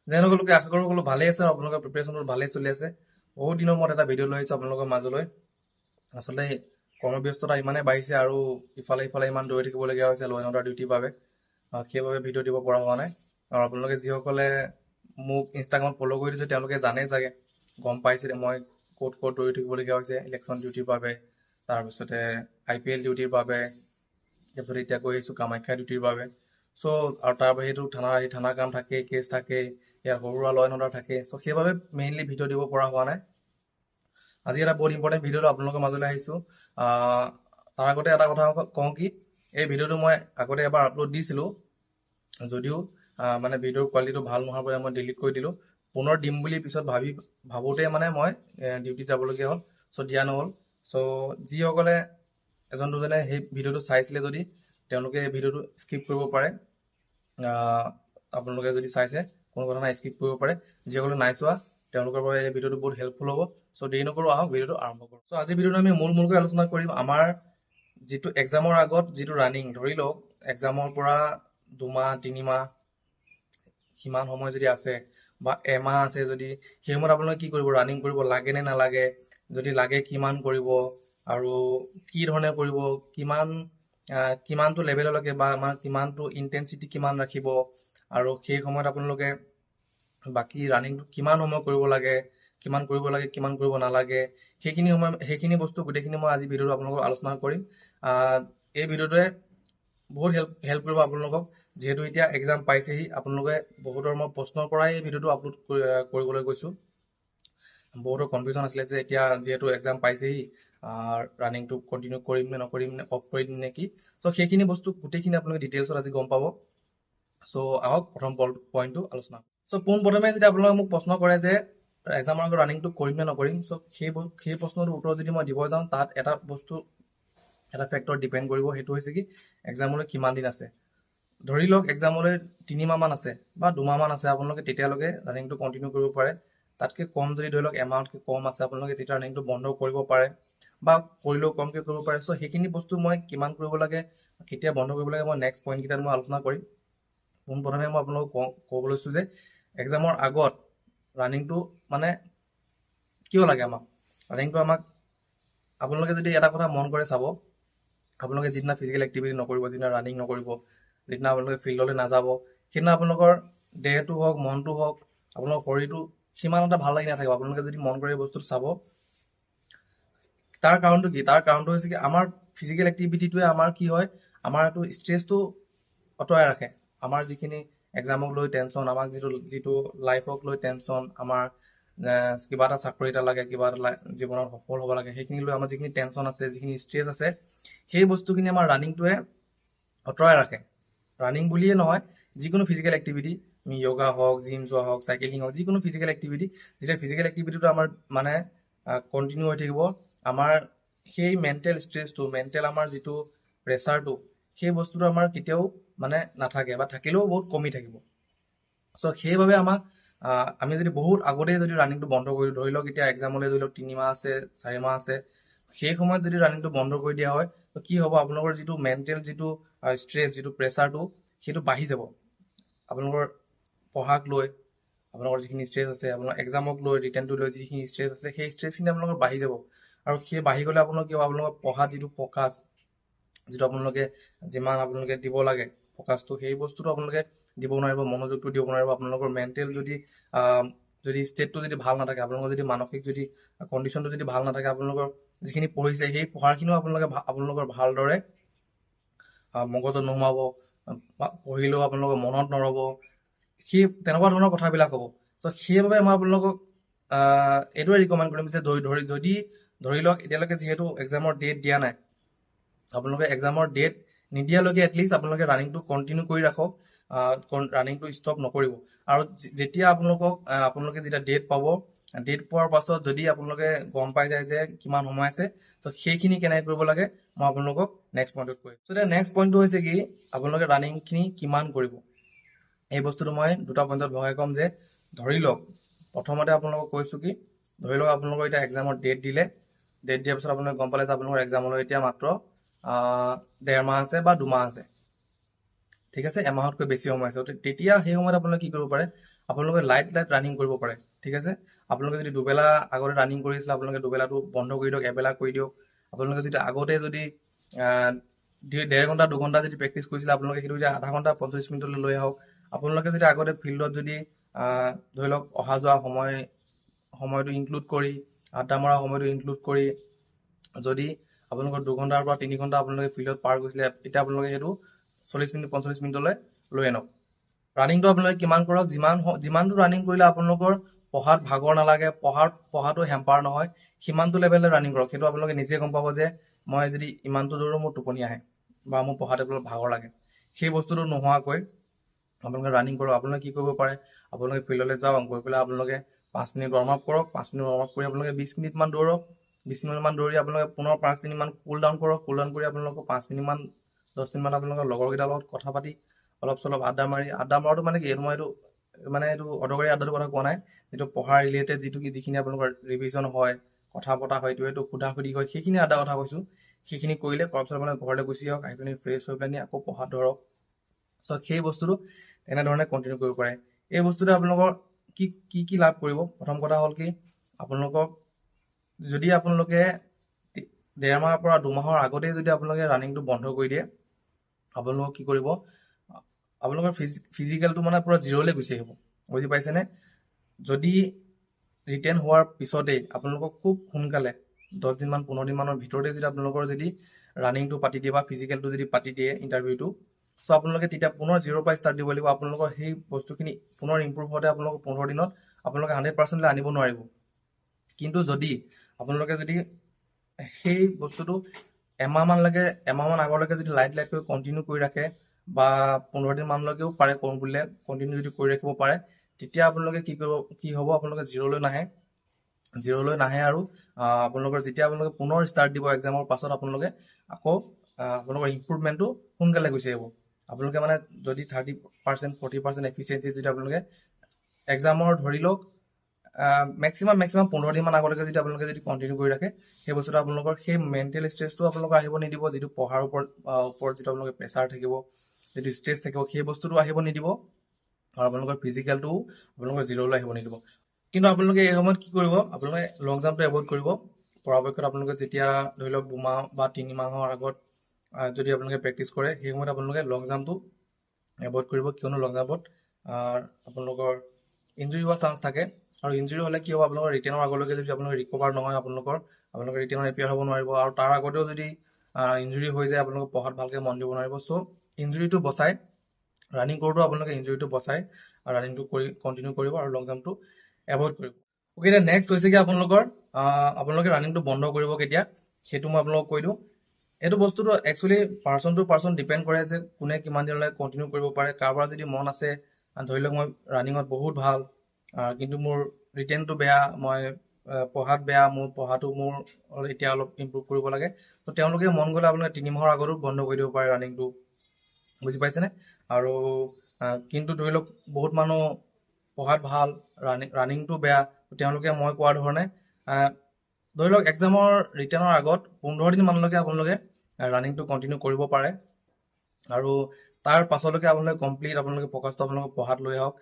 যেনেকৈ আশা কৰোঁ সকলো ভালেই আছে আৰু আপোনালোকৰ প্ৰিপেৰেশ্যনবোৰ ভালেই চলি আছে। বহুত দিনৰ মূৰত এটা ভিডিঅ' লৈ আহিছোঁ আপোনালোকৰ মাজলৈ। আচলতে কৰ্মব্যস্ততা ইমানেই বাঢ়িছে আৰু ইফালে ইফালে ইমান দৌৰি থাকিবলগীয়া হৈছে ল এণ্ড অৰ্ডাৰ ডিউটিৰ বাবে, সেইবাবে ভিডিঅ' দিব পৰা হোৱা নাই। আৰু আপোনালোকে যিসকলে মোক ইনষ্টাগ্ৰামত ফ'ল' কৰি দিছে, তেওঁলোকে জানেই চাগে, গম পাইছে মই ক'ত ক'ত দৌৰি থাকিবলগীয়া হৈছে ইলেকশ্যন ডিউটিৰ বাবে, তাৰপিছতে আইপিএল ডিউটিৰ বাবে, তাৰপিছত এতিয়া গৈ আহিছোঁ কামাখ্যা ডিউটিৰ বাবে। চ' আৰু তাৰ বাহিৰেতো থানা থানাৰ কাম থাকে, কেছ থাকে, ইয়াৰ সৰু সুৰা ল এণ্ড অৰ্ডাৰ থাকে। চ' সেইবাবে মেইনলি ভিডিঅ' দিব পৰা হোৱা নাই। আজি এটা বহুত ইম্পৰ্টেণ্ট ভিডিঅ' আপোনালোকৰ মাজলৈ আহিছোঁ। তাৰ আগতে এটা কথা কওঁ কি, এই ভিডিঅ'টো মই আগতে এবাৰ আপলোড দিছিলোঁ যদিও মানে ভিডিঅ'ৰ কোৱালিটিটো ভাল নোহোৱাৰ বাবে মই ডিলিট কৰি দিলোঁ। পুনৰ দিম বুলি পিছত ভাবি ভাবোঁতে মানে মই ডিউটিত যাবলগীয়া হ'ল, চ' দিয়া নহ'ল। চ' যিসকলে এজন দুজনে সেই ভিডিঅ'টো চাইছিলে যদি, তেওঁলোকে এই ভিডিঅ'টো স্কিপ কৰিব পাৰে। আপোনালোকে যদি চাইছে, কোনো কথা নাই, স্কিপ কৰিব পাৰে। যিসকলে নাই চোৱা, তেওঁলোকৰ বাবে এই ভিডিঅ'টো বহুত হেল্পফুল হ'ব। চ' দেৰি নকৰোঁ, আহক ভিডিঅ'টো আৰম্ভ কৰোঁ। চ' আজি ভিডিঅ'টো আমি মূল মূলকৈ আলোচনা কৰিম আমাৰ যিটো এক্সামৰ আগত যিটো ৰানিং, ধৰি লওক এক্সামৰ পৰা 2 মাহ 3 মাহ সিমান সময় যদি আছে বা এমাহ আছে যদি, সেই সময়ত আপোনালোকে কি কৰিব, ৰানিং কৰিব লাগে নে নালাগে, যদি লাগে কিমান কৰিব আৰু কি ধৰণে কৰিব, কিমানটো লেভেললৈকে বা আমাৰ কিমানটো ইণ্টেনচিটি কিমান ৰাখিব আৰু সেই সময়ত আপোনালোকে বাকী ৰানিংটো কিমান সময় কৰিব লাগে, কিমান কৰিব লাগে, কিমান কৰিব নালাগে, সেইখিনি সময়, সেইখিনি বস্তু গোটেইখিনি মই আজি ভিডিঅ'টো আপোনালোকক আলোচনা কৰিম। এই ভিডিঅ'টোৱে বহুত হেল্প হেল্প কৰিব আপোনালোকক, যিহেতু এতিয়া এক্সাম পাইছেহি। আপোনালোকে বহুতৰ মই প্ৰশ্নৰ পৰাই এই ভিডিঅ'টো আপলোড কৰিবলৈ গৈছোঁ। বহুতৰ কনফিউজন আছিলে যে এতিয়া যিহেতু এক্সাম পাইছেহি, ৰানিংটো কণ্টিনিউ কৰিম নে নকৰিম নে অফ কৰি দিম নে কি। চ' সেইখিনি বস্তু গোটেইখিনি আপোনালোকে ডিটেইলছত আজি গম পাব। চ' আহক প্ৰথম পইণ্টটো আলোচনা। চ' পোনপ্ৰথমে যদি আপোনালোকে মোক প্ৰশ্ন কৰে যে এক্সামৰ আগত ৰানিংটো কৰিম নে নকৰিম, চ' সেই প্ৰশ্নটোৰ উত্তৰ যদি মই দিব যাওঁ, তাত এটা বস্তু, এটা ফেক্টৰ ডিপেণ্ড কৰিব। সেইটো হৈছে কি, এক্সামলৈ কিমান দিন আছে। ধৰি লওক এক্সামলৈ 3 মাহমান আছে বা 2 মাহমান আছে, আপোনালোকে তেতিয়ালৈকে ৰানিংটো কণ্টিনিউ কৰিব পাৰে। তাতকৈ কম যদি, ধৰি লওক এমাহতকৈ কম আছে, আপোনালোকে তেতিয়া ৰানিংটো বন্ধ কৰিব পাৰে বা কৰিলেও কমকৈ কৰিব পাৰে। চ' সেইখিনি বস্তু মই কিমান কৰিব লাগে, কেতিয়া বন্ধ কৰিব লাগে, মই নেক্সট পইণ্টকেইটাত মই আলোচনা কৰিম। পোনপ্ৰথমে মই আপোনালোকক ক'ব লৈছোঁ যে এক্সামৰ আগত ৰানিংটো মানে কিয় লাগে আমাক ৰানিংটো। আমাক আপোনালোকে যদি এটা কথা মন কৰে চাব, আপোনালোকে যিদিনা ফিজিকেল এক্টিভিটি নকৰিব, যিদিনা ৰানিং নকৰিব, যিদিনা আপোনালোকে ফিল্ডলৈ নাযাব, সেইদিনা আপোনালোকৰ দেহটো হওক, মনটো হওক, আপোনালোকৰ শৰীৰটো সিমান এটা ভাল লাগি নাথাকিব। আপোনালোকে যদি মন কৰে বস্তুটো চাব। তাৰ কাৰণটো কি? তাৰ কাৰণটো হৈছে কি, আমাৰ ফিজিকেল এক্টিভিটিটোৱে আমাৰ কি হয়, আমাৰ এইটো ষ্ট্ৰেছটো আঁতৰাই ৰাখে। আমাৰ যিখিনি এক্সামক লৈ টেনশ্যন, আমাক যিটো যিটো লাইফক লৈ টেনশ্যন, আমাৰ কিবা এটা চাকৰি এটা লাগে, কিবা এটা জীৱনত সফল হ'ব লাগে, সেইখিনি লৈ আমাৰ যিখিনি টেনশ্যন আছে, যিখিনি ষ্ট্ৰেছ আছে, সেই বস্তুখিনি আমাৰ ৰানিংটোৱে আঁতৰাই ৰাখে। ৰানিং বুলিয়ে নহয়, যিকোনো ফিজিকেল এক্টিভিটি, আমি য়োগা হওক, জিম যোৱা হওক, চাইকেলিং হওক, যিকোনো ফিজিকেল এক্টিভিটি, যেতিয়া ফিজিকেল এক্টিভিটিটো আমাৰ মানে কণ্টিনিউ হৈ থাকিব, আমাৰ সেই মেণ্টেল ষ্ট্ৰেছটো, মেণ্টেল আমাৰ যিটো প্ৰেছাৰটো, সেই বস্তুটো আমাৰ কেতিয়াও মানে নাথাকে বা থাকিলেও বহুত কমি থাকিব। চ' সেইবাবে আমাক আমি যদি বহুত আগতেই যদি ৰানিংটো বন্ধ কৰি, ধৰি লওক এতিয়া এক্সামলৈ ধৰি লওক 3 মাহ আছে, 4 মাহ আছে, সেই সময়ত যদি ৰানিংটো বন্ধ কৰি দিয়া হয়, তো কি হ'ব? আপোনালোকৰ যিটো মেণ্টেল যিটো ষ্ট্ৰেছ, যিটো প্ৰেছাৰটো, সেইটো বাঢ়ি যাব। আপোনালোকৰ পঢ়াক লৈ আপোনালোকৰ যিখিনি ষ্ট্ৰেছ আছে, আপোনাৰ এক্সামক লৈ, ৰিটেনটো লৈ যিখিনি ষ্ট্ৰেছ আছে, সেই ষ্ট্ৰেছখিনি আপোনালোকৰ বাঢ়ি যাব। আৰু সেই বাঢ়ি গ'লে আপোনালোকৰ কি হ'ব? আপোনালোকৰ পঢ়াত যিটো ফ'কাছ, যিটো আপোনালোকে যিমান আপোনালোকে দিব লাগে ফ'কাছটো, সেই বস্তুটো আপোনালোকে দিব নোৱাৰিব, মনোযোগটো দিব নোৱাৰিব। আপোনালোকৰ মেণ্টেল যদি ষ্টেটটো যদি ভাল নাথাকে, আপোনালোকৰ যদি মানসিক যদি কণ্ডিশ্যনটো যদি ভাল নাথাকে, আপোনালোকৰ যিখিনি পঢ়িছে সেই পঢ়াখিনিও আপোনালোকে আপোনালোকৰ ভালদৰে মগজত নোসোমাব বা পঢ়িলেও আপোনালোকৰ মনত নৰ'ব, সেই তেনেকুৱা ধৰণৰ কথাবিলাক হ'ব। চ' সেইবাবে মই আপোনালোকক এইটোৱে ৰিকমেণ্ড কৰিম যে ধৰি ধৰি যদি ধৰি লওক এতিয়ালৈকে যিহেতু এক্সামৰ ডেট দিয়া নাই, আপোনালোকে এক্সামৰ ডেট নিদিয়ালৈকে এটলিষ্ট আপোনালোকে ৰানিংটো কণ্টিনিউ কৰি ৰাখক, ৰানিংটো ষ্টপ নকৰিব। আৰু যেতিয়া আপোনালোকে যেতিয়া ডেট পাব, ডেট পোৱাৰ পাছত যদি আপোনালোকে গম পাই যায় যে কিমান সময় আছে, চ' সেইখিনি কেনেকৈ কৰিব লাগে মই আপোনালোকক নেক্সট পইণ্টত কৰিম। চ' এতিয়া নেক্সট পইণ্টটো হৈছে কি, আপোনালোকে ৰানিংখিনি কিমান কৰিব। এই বস্তুটো মই দুটা পইণ্টত ভগাই ক'ম যে ধৰি লওক প্ৰথমতে আপোনালোকক কৈছোঁ কি, ধৰি লওক আপোনালোকৰ এতিয়া এক্সামৰ ডেট দিলে। ডেট দিয়াৰ পিছত আপোনালোকে গম পালে যে আপোনালোকৰ এক্সামলৈ এতিয়া মাত্ৰ 1.5 মাহ আছে বা 2 মাহ আছে, ঠিক আছে, এমাহতকৈ বেছি সময় আছে। তেতিয়া সেই সময়ত আপোনালোকে কি কৰিব পাৰে? আপোনালোকে লাইট লাইট ৰানিং কৰিব পাৰে, ঠিক আছে। আপোনালোকে যদি দুবেলা আগতে ৰানিং কৰিছিলে, আপোনালোকে দুবেলাটো বন্ধ কৰি দিয়ক, এবেলা কৰি দিয়ক। আপোনালোকে যদি আগতে যদি 1.5 ঘণ্টা 2 ঘণ্টা যদি প্ৰেক্টিচ কৰিছিলে, আপোনালোকে সেইটো যদি আধা ঘণ্টা 45 মিনিটলৈ লৈ আহক। আপোনালোকে যদি আগতে ফিল্ডত যদি ধৰি লওক অহা যোৱা সময়টো ইনক্লুড কৰি, আড্ডা মৰা সময়টো ইনক্লুড কৰি যদি আপোনালোকৰ 2 ঘণ্টাৰ পৰা 3 ঘণ্টা আপোনালোকে ফিল্ডত পাৰ কৰিছিলে, তেতিয়া আপোনালোকে সেইটো 40 মিনিট 45 মিনিটলৈ লৈ আনক। ৰানিংটো আপোনালোকে কিমান কৰক, যিমানটো ৰানিং কৰিলে আপোনালোকৰ পঢ়াত ভাগৰ নালাগে, পঢ়াটো হেম্পাৰ নহয়, সিমানটো লেভেলত ৰানিং কৰক। সেইটো আপোনালোকে নিজে গম পাব যে মই যদি ইমানটো দৌৰোঁ মোৰ টোপনি আহে বা মোৰ পঢ়াত অলপ ভাগৰ লাগে। সেই বস্তুটো নোহোৱাকৈ আপোনালোকে ৰানিং কৰক। আপোনালোকে কি কৰিব পাৰে, আপোনালোকে ফিল্ডলৈ যাওক, গৈ পেলাই আপোনালোকে 5 মিনিট ৱাৰ্ম আপ কৰক, 5 মিনিট ৱাৰ্ম আপ কৰি আপোনালোকে 20 মিনিটমান দৌৰক, 20 মিনিটমান দৌৰি আপোনালোকে পুনৰ 5 মিনিটমান কুল ডাউন কৰক। কুল ডাউন কৰি আপোনালোকে 5 মিনিটমান 10 মিনিটমান আপোনালোকৰ লগৰকেইটাৰ লগত কথা পাতি অলপ চলপ আড্ডা মাৰি, আড্ডা মৰাটো মানে কি, মই এইটো মানে এইটো অদৰকাৰী আড্ডাটোৰ কথা কোৱা নাই, যিটো পঢ়াৰ ৰিলেটেড যিখিনি আপোনালোকৰ ৰিভিজন হয়, কথা পতা হয়, এইটো সোধা সুধি হয়, সেইখিনি আড্ডা কথা কৈছোঁ। সেইখিনি কৰিলে কৰাৰ পিছত আপোনালোকে ঘৰলৈ গুচি আহক, আহি পিনি ফ্ৰেছ হৈ পেলাই আকৌ পঢ়াত ধৰক। চ' সেই বস্তুটো এনেধৰণে কণ্টিনিউ কৰিব পাৰে। এই বস্তুটো আপোনালোকৰ কি কি কি লাভ কৰিব, প্ৰথম কথা হ'ল কি, আপোনালোকক যদি আপোনালোকে 1.5 মাহৰ পৰা 2 মাহৰ আগতেই যদি আপোনালোকে ৰানিংটো বন্ধ কৰি দিয়ে, আপোনালোকক কি কৰিব, আপোনালোকৰ ফিজিকেলটো মানে পূৰা জিৰ'লৈ গুচি আহিব, বুজি পাইছেনে? যদি ৰিটেৰ্ণ হোৱাৰ পিছতেই আপোনালোকক খুব সোনকালে 10 দিনমান 15 দিনমানৰ ভিতৰতে যদি আপোনালোকৰ যদি ৰানিংটো পাতি দিয়ে বা ফিজিকেলটো যদি পাতি দিয়ে ইণ্টাৰভিউটো, চ' আপোনালোকে তেতিয়া পুনৰ জিৰ'ৰ পৰা ষ্টাৰ্ট দিব লাগিব। আপোনালোকৰ সেই বস্তুখিনি পুনৰ ইম্প্ৰুভ হওঁতে আপোনালোকৰ 15 দিনত আপোনালোকে 100%লৈ আনিব নোৱাৰিব। কিন্তু যদি আপোনালোকে যদি সেই বস্তুটো এমাহমান আগলৈকে যদি লাইট লাইটকৈ কণ্টিনিউ কৰি ৰাখে বা 15 দিনমানলৈকেও পাৰে কৰোঁ বুলিলে কণ্টিনিউ যদি কৰি ৰাখিব পাৰে, তেতিয়া আপোনালোকে কি কৰিব, কি হ'ব, আপোনালোকে জিৰ'লৈ নাহে আৰু আপোনালোকৰ যেতিয়া আপোনালোকে পুনৰ ষ্টাৰ্ট দিব এক্সামৰ পাছত, আপোনালোকে আকৌ আপোনালোকৰ ইম্প্ৰুভমেণ্টটো সোনকালে গুচি আহিব। আপোনালোকে মানে যদি 30% 40% এফিচিয়েঞ্চি যদি আপোনালোকে এক্সামৰ ধৰি লওক মেক্সিমাম 15 দিনমান আগলৈকে যদি আপোনালোকে যদি কণ্টিনিউ কৰি ৰাখে, সেই বস্তুটো আপোনালোকৰ সেই মেণ্টেল ষ্ট্ৰেছটো আপোনালোকৰ আহিব নিদিব, যিটো পঢ়াৰ ওপৰত যিটো আপোনালোকৰ প্ৰেছাৰ থাকিব, যিটো ষ্ট্ৰেছ থাকিব, সেই বস্তুটো আহিব নিদিব আৰু আপোনালোকৰ ফিজিকেলটোও আপোনালোকৰ জিৰ'লৈ আহিব নিদিব। কিন্তু আপোনালোকে এই সময়ত কি কৰিব, আপোনালোকে লং জাম্পটো এভইড কৰিব। পৰাপক্ষত আপোনালোকে যেতিয়া ধৰি লওক 2 মাহ বা 3 মাহৰ আগত যদি আপোনালোকে প্ৰেক্টিচ কৰে, সেই সময়ত আপোনালোকে লং জাম্পটো এভইড কৰিব। কিয়নো লং জাম্পত আপোনালোকৰ ইঞ্জুৰি হোৱা চান্স থাকে আৰু ইঞ্জুৰি হ'লে কি হ'ব, আপোনালোকৰ ৰিটেৰ্ণৰ আগলৈকে যদি আপোনালোকে ৰিকভাৰ নহয়, আপোনালোকে ৰিটেৰ্ণত এপিয়াৰ হ'ব নোৱাৰিব আৰু তাৰ আগতেও যদি ইঞ্জুৰি হৈ যায়, আপোনালোকে পঢ়াত ভালকৈ মন দিব নোৱাৰিব। চ' ইঞ্জুৰিটো বচাই ৰানিং কৰোঁতেও আপোনালোকে ইঞ্জুৰিটো বচাই ৰানিংটো কৰি কণ্টিনিউ কৰিব আৰু লং জাম্পটো এভইড কৰিব। অ'কে, এতিয়া নেক্সট হৈছে কি, আপোনালোকে ৰানিংটো বন্ধ কৰিব কেতিয়া, সেইটো মই আপোনালোকক কৈ দিওঁ। এইটো বস্তুটো actually person to person depend কৰে যে কোনে কিমান দিনলৈ কণ্টিনিউ কৰিব পাৰে। কাৰোবাৰ যদি মন আছে, ধৰি লওক মই ৰানিঙত বহুত ভাল, কিন্তু মোৰ ৰিটেৰ্ণটো বেয়া, মই পঢ়াত বেয়া, মোৰ পঢ়াটো মোৰ এতিয়া অলপ ইম্প্ৰুভ কৰিব লাগে, ত' তেওঁলোকে মন গ'লে আপোনালোকে 3 মাহৰ আগতো বন্ধ কৰি দিব পাৰে ৰানিংটো, বুজি পাইছেনে? আৰু কিন্তু ধৰি লওক বহুত মানুহ পঢ়াত ভাল, ৰানিংটো বেয়া, তেওঁলোকে মই কোৱা ধৰণে ধৰি লওক এক্সামৰ ৰিটেৰ্ণৰ আগত 15 দিনমানলৈকে আপোনালোকে ৰানিংটো কণ্টিনিউ কৰিব পাৰে আৰু তাৰ পাছলৈকে আপোনালোকে কমপ্লিট আপোনালোকে ফ'কাছটো আপোনালোকে পঢ়াত লৈ আহক,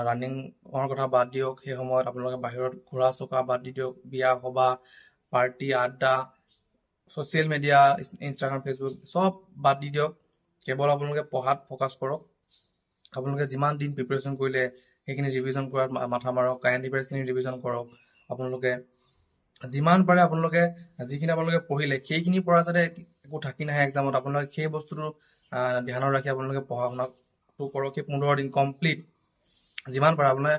ৰানিঙৰ কথা বাদ দিয়ক। সেই সময়ত আপোনালোকে বাহিৰত ঘূৰা চকা বাদ দি দিয়ক, বিয়া সভা, পাৰ্টি, আড্ডা, ছ'চিয়েল মিডিয়া, ইনষ্টাগ্ৰাম, ফেচবুক চব বাদ দি দিয়ক। কেৱল আপোনালোকে পঢ়াত ফ'কাছ কৰক। আপোনালোকে যিমান দিন প্ৰিপেৰেশ্যন কৰিলে সেইখিনি ৰিভিজন কৰাত মাথা মাৰক, কাৰেণ্ট এফেয়াৰ্ছখিনি ৰিভিজন কৰক। আপোনালোকে যিমান পাৰে আপোনালোকে যিখিনি আপোনালোকে পঢ়িলে সেইখিনিৰ পৰা যাতে একো থাকি নাহে এক্সামত, আপোনালোকে সেই বস্তুটো ধ্যানত ৰাখি আপোনালোকে পঢ়া শুনাটো কৰক। সেই 15 দিন কমপ্লিট যিমান পাৰে আপোনালোকে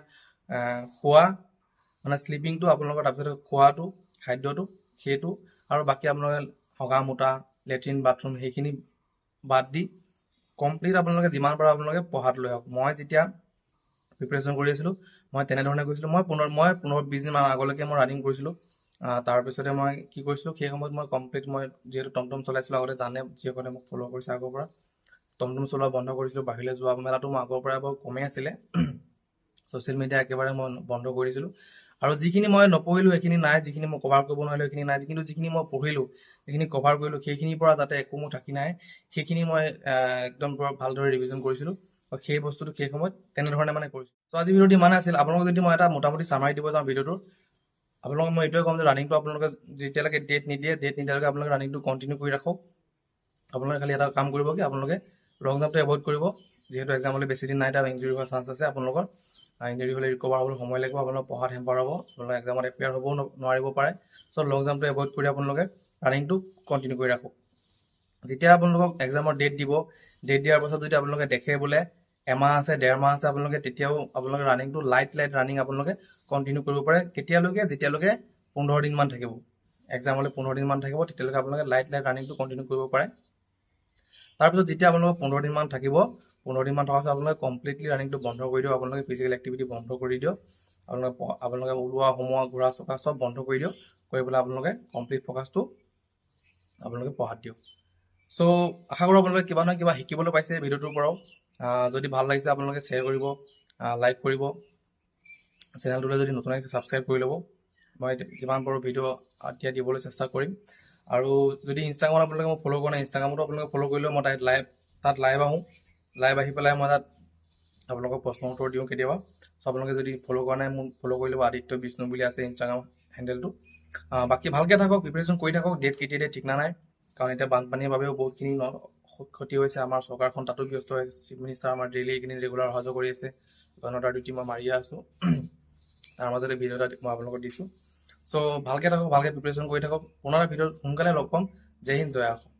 খোৱা মানে শ্লিপিংটো আপোনালোকৰ, তাৰপিছত খোৱাটো, খাদ্যটো সেইটো, আৰু বাকী আপোনালোকে হগা মোটা, লেট্ৰিন, বাথৰুম সেইখিনি বাদ দি কমপ্লিট আপোনালোকে যিমান পাৰে আপোনালোকে পঢ়াত লৈ আহক। মই যেতিয়া প্ৰিপেৰেশ্যন কৰি আছিলোঁ মই তেনেধৰণে কৰিছিলোঁ। মই 15-20 দিনমান আগলৈকে মই ৰানিং কৰিছিলোঁ। তাৰপিছতে মই কি কৰিছিলোঁ, সেই সময়ত মই কমপ্লিট, মই যিহেতু টমটম চলাইছিলোঁ আগতে, জানে যিসকলে মোক ফ'ল' কৰিছে আগৰ পৰা, টমটম চলোৱা বন্ধ কৰিছিলোঁ। বাহিৰলৈ যোৱা মেলাটো মই আগৰ পৰাই বাৰু কমেই আছিলে। ছ'চিয়েল মিডিয়া একেবাৰে মই বন্ধ কৰি দিছিলোঁ। আৰু যিখিনি মই নপঢ়িলোঁ সেইখিনি নাই, যিখিনি মই কভাৰ কৰিব নোৱাৰিলোঁ সেইখিনি নাই, কিন্তু যিখিনি মই পঢ়িলোঁ, যিখিনি কভাৰ কৰিলোঁ, সেইখিনিৰ পৰা যাতে একো মোৰ থাকি নাই, সেইখিনি মই একদম পূৰা ভালদৰে ৰিভিজন কৰিছিলোঁ। সেই বস্তুটো সেই সময়ত তেনেধৰণে মানে কৰিছোঁ। চ' আজি ভিডিঅ'টো ইমানে আছিল। আপোনালোকক যদি মই এটা মোটামুটি চামাৰি দিব যাওঁ ভিডিঅ'টোৰ, আপোনালোকক মই এইটোৱে ক'ম যে ৰানিংটো আপোনালোকে যেতিয়ালৈকে ডেট নিদিয়ে, ডেট নিদিয়ালৈকে আপোনালোকে ৰানিংটো কণ্টিনিউ কৰি ৰাখক। আপোনালোকে খালি এটা কাম কৰিব কি, আপোনালোকে লং জাম্পটো এভইড কৰিব, যিহেতু এক্সামলৈ বেছি দিন নাই, তাত ইঞ্জুৰি হোৱাৰ চান্স আছে। আপোনালোকৰ ইঞ্জুৰি হ'লে ৰিকভাৰ হ'বলৈ সময় লাগিব, আপোনালোকৰ পঢ়াত হেম্পাৰ হ'ব, আপোনালোকে এক্সামত এপিয়াৰ হ'বও নোৱাৰিব পাৰে। চ' লং জাম্পটো এভইড কৰি আপোনালোকে ৰানিংটো কণ্টিনিউ কৰি ৰাখক। যেতিয়া আপোনালোকক এক্সামৰ ডেট দিব, ডেট দিয়াৰ পাছত যদি আপোনালোকে দেখে বোলে এমাহ আছে, 1.5 মাহ আছে, আপোনালোকে তেতিয়াও আপোনালোকে ৰানিংটো লাইট লাইট ৰানিং আপোনালোকে কণ্টিনিউ কৰিব পাৰে। কেতিয়ালৈকে? যেতিয়ালৈকে 15 দিনমান থাকিব এক্সামলৈ, 15 দিনমান থাকিব, তেতিয়ালৈকে আপোনালোকে লাইট লাইট ৰানিংটো কণ্টিনিউ কৰিব পাৰে। তাৰপিছত যেতিয়া আপোনালোকৰ 15 দিনমান থাকিব, 15 দিনমান থকাৰ পাছত আপোনালোকে কমপ্লিটলি ৰানিংটো বন্ধ কৰি দিয়ক। আপোনালোকে ফিজিকেল এক্টিভিটি বন্ধ কৰি দিয়ক। আপোনালোকে ওলোৱা সোমোৱা, ঘূৰা চকা চব বন্ধ কৰি দিয়ক। কৰি পেলাই আপোনালোকে কমপ্লিট ফ'কাছটো আপোনালোকে পঢ়াত দিয়ক। চ' আশা কৰোঁ আপোনালোকে কিবা নহয় কিবা শিকিবলৈ পাইছে ভিডিঅ'টোৰ পৰাও। যদি ভাল লাগিছে, আপোনালোকে শ্বেয়াৰ কৰিব, লাইক কৰিব। চেনেলটোলৈ যদি নতুন আহিছে, ছাবস্ক্ৰাইব কৰি ল'ব। মই যিমান পাৰোঁ ভিডিঅ' এতিয়া দিবলৈ চেষ্টা কৰিম। আৰু যদি ইনষ্টাগ্ৰামত আপোনালোকে মোক ফ'ল' কৰা নাই, ইনষ্টাগ্ৰামতো আপোনালোকে ফ'ল' কৰি ল'ব। মই তাত লাইভ আহোঁ। লাইভ আহি পেলাই মই তাত আপোনালোকক প্ৰশ্ন উত্তৰ দিওঁ কেতিয়াবা। চ' আপোনালোকে যদি ফ'ল' কৰা নাই, মোক ফ'ল' কৰি ল'ব। আদিত্য বিষ্ণু বুলি আছে ইনষ্টাগ্ৰাম হেণ্ডেলটো। বাকী ভালকৈ থাকক, প্ৰিপেৰেশ্যন কৰি থাকক। ডেট কেতিয়া দিয়ে ঠিকনা নাই, কাৰণ এতিয়া বানপানীৰ বাবেও বহুতখিনি ক্ষতি হৈছে। আমাৰ চৰকাৰখন তাতো ব্যস্ত হৈ আছে। চিফ মিনিষ্টাৰ আমাৰ ডেইলি এইখিনি ৰেগুলাৰ অহা যোৱা কৰি আছে। জনতাৰ ডিউটি মই মাৰিয়ে আছোঁ, তাৰ মাজতে ভিডিঅ' এটা মই আপোনালোকক দিছোঁ। চ' ভালকৈ থাকক, ভালকৈ প্ৰিপেৰেশ্যন কৰি থাকক। পুনৰ ভিডিঅ'ত সোনকালে লগ পাম। জয় হিন্দ, জয় অসম।